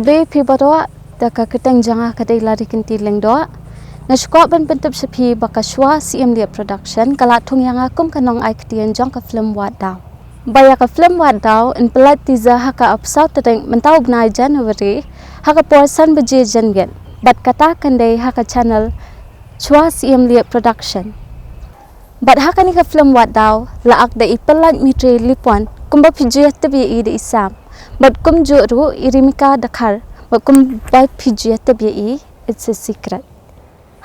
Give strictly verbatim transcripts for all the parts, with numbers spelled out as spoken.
Khublei phi baroh, da ka kyrteng jong nga ka dei Larikynti Lyngdoh. Nga shu kwah ban pyntip sha phi ba ka Shwa Siem Lieh Production ka la thung ïa nga kum ka nongai ktien jong ka film Wad Daw. Ba ïa ka film Wad Daw yn pyllait teaser ha ka arphew saw tarik mynta u bnai January ha ka por san baje janmiet. Bad kata kan dei ha ka channel Shwa Siem Lieh Production. Bad ha kane ka film Wad Daw la ak da i Pyllait Mitri Lipon kumba phi ju ïatip ïa i da i Sam. Bad kumjuh ruh i Rimika Dkhar bad kumba phi ju ïatip ïa i It's a Secret.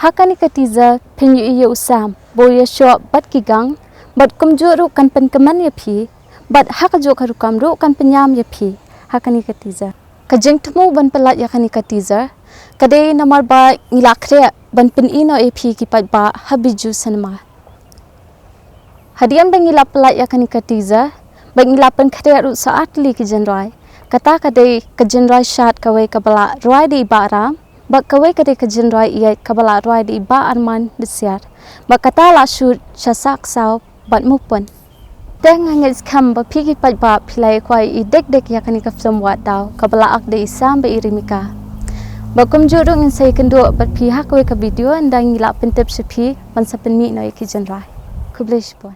Ha kane ka teaser phin ïohi ïa u Sam ba u ïashoh bad ki gang bad kumjuh ruh kan pynkmen ïa phi bad ha kajuh ka rukom ruh kan pynïam ïa phi ha kane ka teaser. Ka jingthmu ban pyllait ïa kane ka teaser ka dei namar ba ngi la khreh ban pyni noh ïa phi ki paidbah ha Bijou Cinema. Hadien ba ngi la pyllait ïa kane ka teaser bad ngi la pynkhreh ruh sa ar tylli ki jingrwai. Kata ka dei ka jingrwai shad kawei kaba la rwai da i Bah Ram bad kawei ka dei ka jingrwai ïeit kaba la rwai da i Bah Arman Desiar. Bad kata la shoot sha Sahksaw bad Mupun. Te nga ngeit skhem ba phi ki paidbah phi la ïa kwah ïa i dik dik ïa kane ka film Wad Daw kaba la ak da i Sam bad i Rimika. Bad kumjuh ruh ngin sa ïakynduh bad phi ha kawei ka video ynda ngi la pyntip sha phi ban sa pynmih noh ïa ki jingrwai. Khublei shibun.